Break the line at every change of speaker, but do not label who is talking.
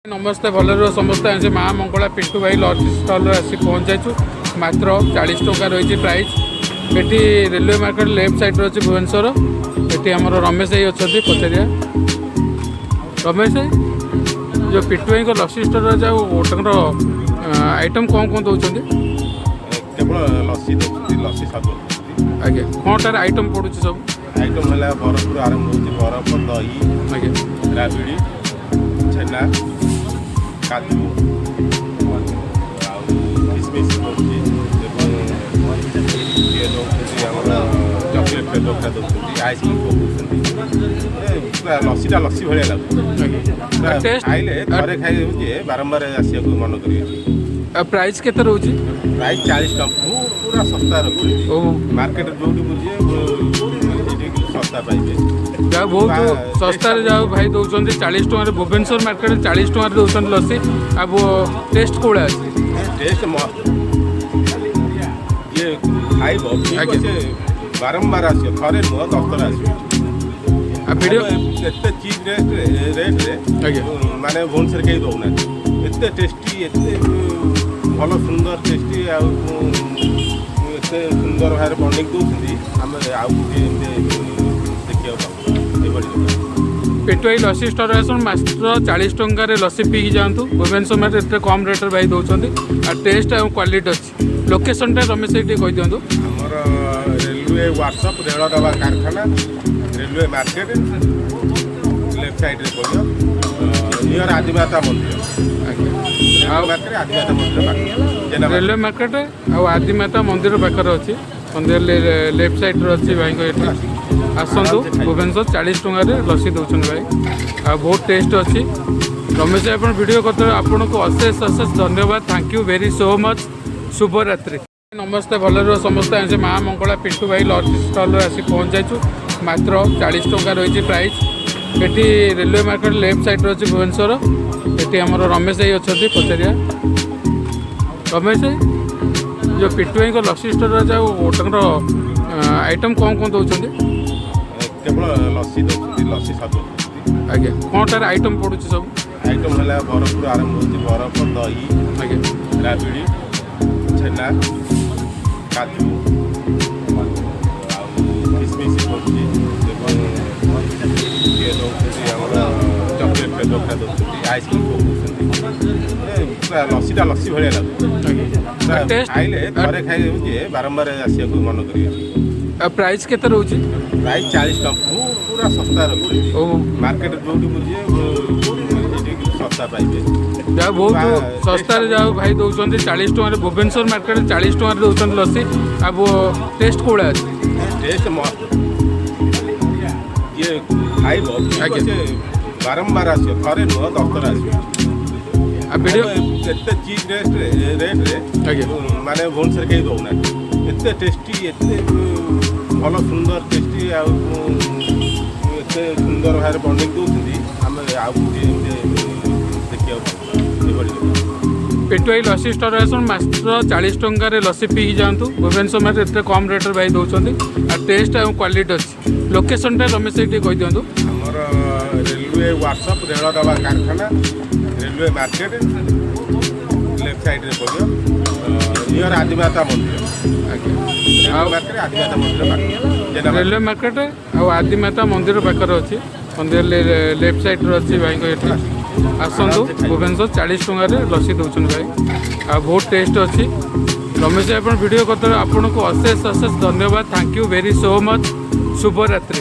ନମସ୍ତେ, ଭଲରେ ରୁହ ସମସ୍ତେ। ଆଜି ମା ମଙ୍ଗଳା ପିଣ୍ଟୁ ଭାଇ ଲସି ଷ୍ଟଲ୍ରେ ଆସି ପହଞ୍ଚାଇଛୁ। ମାତ୍ର 40 ଟଙ୍କା ରହିଛି ପ୍ରାଇସ୍। ଏଠି ରେଲୱେ ମାର୍କେଟ ଲେଫ୍ଟ ସାଇଡ଼୍ରେ ଅଛି ଭୁବନେଶ୍ୱର। ଏଠି ଆମର ରମେଶ ଭାଇ ଅଛନ୍ତି, ପଚାରିବା। ରମେଶ ଭାଇ, ଯେଉଁ ପିଣ୍ଟୁ ଭାଇଙ୍କ ଲସି ଷ୍ଟଲ୍ରେ ଯାଉ ତାଙ୍କର ଆଇଟମ୍ କ'ଣ କ'ଣ ଦେଉଛନ୍ତି?
କେବଳ ଲସି ଦେଉଛନ୍ତି, ଲସି ସର୍ବତ ଦେଉଛନ୍ତି।
ଆଜ୍ଞା, କ'ଣ ତାର ଆଇଟମ୍ ପଡ଼ୁଛି ସବୁ?
ଆଇଟମ୍ ହେଲା ବରଫରୁ ଆରମ୍ଭ ହେଉଛି, ବରଫ, ଦହି, ରାବିଡ଼ି, ଛେନା, କାଜୁ ଆଉ କିସମିସ୍ ପଡ଼ୁଛି ଏବଂ ଇଏ ଦେଉଛନ୍ତି ଆମର ଚକୋଲେଟ୍ ଫ୍ଲେଭରଟା ଦେଉଛନ୍ତି, ଆଇସ୍କ୍ରିମ୍ ପକାଉଛନ୍ତି। ପୁରା ଲସିଟା ଲସି ଭଳିଆ ଲାଗୁଛି। ପୁରା
ଟେଷ୍ଟ
ଖାଇଲେ, ଥରେ ଖାଇଲେ ଯେ ବାରମ୍ବାର ଆସିବାକୁ ମନ କରିବେ।
ଆଉ ପ୍ରାଇସ୍ କେତେ ରହୁଛି?
ପ୍ରାଇସ୍ 40 ଟଙ୍କା। ମୁଁ ପୁରା ଶସ୍ତା ରଖୁଛି।
ଓ
ମାର୍କେଟରେ ଯୋଉଠି ବୁଝିବେ, ସେଠି ଶସ୍ତା ପାଇବେ।
ଯାହା ବହୁତ ଶସ୍ତାରେ ଯାଉ ଭାଇ ଦେଉଛନ୍ତି 40 ଟଙ୍କାରେ। ଭୁବନେଶ୍ୱର ମାର୍କେଟରେ 40 ଟଙ୍କାରେ ଦେଉଛନ୍ତି ଲସି। ଆଉ ଟେଷ୍ଟ କୋଉଭଳିଆ ଅଛି?
ଟେଷ୍ଟ ମସ୍ତ। ଯିଏ ଖାଇବ ପିଇବ, ସେ ବାରମ୍ବାର ଆସିବ, ଥରେ ନୁହଁ, 10 ଥର ଆସିବ।
ଆଉ ଭିଡ଼ିଓ
ଏତେ ଚିପ୍ ରେଟ୍ରେ ମାନେ ଭୁବନେଶ୍ୱରରେ କେହି ଦେଉନାହାନ୍ତି। ଏତେ ଟେଷ୍ଟି, ଏତେ ଭଲ, ସୁନ୍ଦର ଟେଷ୍ଟି ଆଉ ଏତେ ସୁନ୍ଦର ଭାବରେ ବନେଇକି ଦେଉଛନ୍ତି। ଆମେ ଆଉ କୋଉଠି ଏମିତି ଦେଖିବାକୁ ପାଉ ଏଭଳି ଦୋକାନ।
ପିଣ୍ଟୁ ଭାଇ ଲସି ଷ୍ଟୋର ଆସନ୍ତୁ, ମାତ୍ର 40 ଟଙ୍କାରେ ଲସି ପିଇକି ଯାଆନ୍ତୁ। ଭୁବନେଶ୍ୱର ମାର୍କେଟ ଏତେ କମ୍ ରେଟ୍ରେ ଭାଇ ଦେଉଛନ୍ତି ଆଉ ଟେଷ୍ଟ ଆଉ କ୍ୱାଲିଟି ଅଛି। ଲୋକେସନଟା ରମେଶ ଭାଇ ଟିକେ କହିଦିଅନ୍ତୁ।
ଆମର ରେଲୱେ ୱାର୍କସପ୍, ରେଳ ଡବା କାରଖାନା, ରେଲୱେ ମାର୍କେଟ ଲେଫ୍ଟ ସାଇଡ଼୍ରେ ପଡ଼ିବ, ନିୟର ଆଦିମାତା ମନ୍ଦିର।
ଆଉ
ରେଲୱେ ମାର୍କେଟ, ଆଦିମାତା ମନ୍ଦିର ପାଖରେ, ଜେନା।
ରେଲୱେ ମାର୍କେଟ ଆଉ ଆଦିମାତା ମନ୍ଦିର ପାଖରେ ଅଛି। ମନ୍ଦିର ଲେଫ୍ଟ ସାଇଡ଼୍ରେ ଅଛି ଭାଇଙ୍କ ଏଠି। ଆସନ୍ତୁ ଭୁବନେଶ୍ୱର, 40 ଟଙ୍କାରେ ଲସି ଦେଉଛନ୍ତି ଭାଇ ଆଉ ବହୁତ ଟେଷ୍ଟ ଅଛି। ରମେଶ ଭାଇ, ଆପଣ ଭିଡ଼ିଓ କରିଥିବେ, ଆପଣଙ୍କୁ ଅଶେଷ ଅଶେଷ ଧନ୍ୟବାଦ। Thank you very so much. ଶୁଭରାତ୍ରି। ନମସ୍ତେ, ଭଲରେ ରୁହ ସମସ୍ତେ। ଆଜି ମା ମଙ୍ଗଳା ପିଣ୍ଟୁ ଭାଇ ଲସି ଷ୍ଟଲ୍ରେ ଆସି ପହଞ୍ଚାଇଛୁ। ମାତ୍ର 40 ଟଙ୍କା ରହିଛି ପ୍ରାଇସ୍। ଏଠି ରେଲୱେ ମାର୍କେଟ ଲେଫ୍ଟ ସାଇଡ଼୍ରେ ଅଛି ଭୁବନେଶ୍ୱର। ଏଠି ଆମର ରମେଶ ଭାଇ ଅଛନ୍ତି, ପଚାରିବା। ରମେଶ ଭାଇ, ଯେଉଁ ପିଣ୍ଟୁ ଭାଇଙ୍କ ଲସି ଷ୍ଟୋରରେ ଯାଉ ତାଙ୍କର ଆଇଟମ୍ କ'ଣ କ'ଣ ଦେଉଛନ୍ତି?
କେବଳ ଲସି ଦେଉଛନ୍ତି, ଲସି ସର୍ବତ ଦେଉଛନ୍ତି।
ଆଜ୍ଞା, କ'ଣ ତାର ଆଇଟମ୍ ପଡ଼ୁଛି ସବୁ?
ଆଇଟମ୍ ହେଲା ବରଫରୁ ଆରମ୍ଭ ହେଉଛି, ବରଫ, ଦହି, ରାବିଡ଼ି, ଛେନା, କାଜୁ ଆଉ କିସମିସ୍ ପଡ଼ୁଛି ଏବଂ ଇଏ ଦେଉଛନ୍ତି ଆମର ଚକୋଲେଟ୍ ଫ୍ଲେଭରଟା ଦେଉଛନ୍ତି, ଆଇସ୍କ୍ରିମ୍ ପକାଉଛନ୍ତି। ପୁରା ଲସିଟା ଲସି ଭଳିଆ ଲାଗୁଛି। ପୁରା
ଟେଷ୍ଟ
ଖାଇଲେ, ଥରେ ଖାଇଲେ ଯେ ବାରମ୍ବାର ଆସିବାକୁ ମନ କରିବେ।
ଆଉ ପ୍ରାଇସ୍ କେତେ ରହୁଛି?
ପ୍ରାଇସ୍ 40 ଟଙ୍କା। ମୁଁ ପୁରା ଶସ୍ତା ରଖୁଛି।
ଓ
ମାର୍କେଟରେ ଯୋଉଠି ବୁଝିବେ, ସେଠି ଶସ୍ତା ପାଇବେ।
ଯାହା ବହୁତ ଶସ୍ତାରେ ଯାଉ ଭାଇ ଦେଉଛନ୍ତି 40 ଟଙ୍କାରେ। ଭୁବନେଶ୍ୱର ମାର୍କେଟରେ 40 ଟଙ୍କାରେ ଦେଉଛନ୍ତି ଲସି। ଆଉ ଟେଷ୍ଟ କୋଉଭଳିଆ ଅଛି?
ଟେଷ୍ଟ ମସ୍ତ। ଯିଏ ଖାଇବ ପିଇବ, ସେ ବାରମ୍ବାର ଆସିବ, ଥରେ ନୁହଁ, 10 ଥର ଆସିବ।
ଆଉ ଭିଡ଼ିଓ
ଏତେ ଚିପ୍ ରେଟ୍ରେ ମାନେ ଭୁବନେଶ୍ୱରରେ କେହି ଦେଉନାହାନ୍ତି। ଏତେ ଟେଷ୍ଟି, ଏତେ ଭଲ, ସୁନ୍ଦର ଟେଷ୍ଟି ଆଉ ଏତେ ସୁନ୍ଦର ଭାବରେ ବନେଇକି ଦେଉଛନ୍ତି। ଆମେ ଆଉ କୋଉଠି ଏମିତି ଦେଖିବାକୁ ପାଉ ଏଭଳି ଦୋକାନ।
ପିଣ୍ଟୁ ଭାଇ ଲସି ଷ୍ଟୋର ଆସନ୍ତୁ, ମାତ୍ର 40 ଟଙ୍କାରେ ଲସି ପିଇକି ଯାଆନ୍ତୁ। ଭୁବନେଶ୍ୱର ମାର୍କେଟ ଏତେ କମ୍ ରେଟ୍ରେ ଭାଇ ଦେଉଛନ୍ତି ଆଉ ଟେଷ୍ଟ ଆଉ କ୍ୱାଲିଟି ଅଛି। ଲୋକେସନଟା ରମେଶ ଭାଇ ଟିକେ କହିଦିଅନ୍ତୁ।
ଆମର ରେଲୱେ ୱାର୍କସପ୍, ରେଳ ଡବା କାରଖାନା, ରେଲୱେ ମାର୍କେଟ ଲେଫ୍ଟ ସାଇଡ଼୍ରେ ପଡ଼ିବ, ନିୟର ଆଦିମାତା ମନ୍ଦିର।
ଆଉ
ରେଲୱେ ମାର୍କେଟ, ଆଦିମାତା ମନ୍ଦିର ପାଖରେ, ଜେନା।
ରେଲୱେ ମାର୍କେଟ ଆଉ ଆଦିମାତା ମନ୍ଦିର ପାଖରେ ଅଛି। ମନ୍ଦିର ଲେଫ୍ଟ ସାଇଡ଼୍ରେ ଅଛି ଭାଇଙ୍କ ଏଠି। ଆସନ୍ତୁ ଭୁବନେଶ୍ୱର, 40 ଟଙ୍କାରେ ଲସି ଦେଉଛନ୍ତି ଭାଇ ଆଉ ବହୁତ ଟେଷ୍ଟ ଅଛି। ରମେଶ ଭାଇ, ଆପଣ ଭିଡ଼ିଓ କରିଥିବେ, ଆପଣଙ୍କୁ ଅଶେଷ ଅଶେଷ ଧନ୍ୟବାଦ। Thank you very so much. ଶୁଭରାତ୍ରି।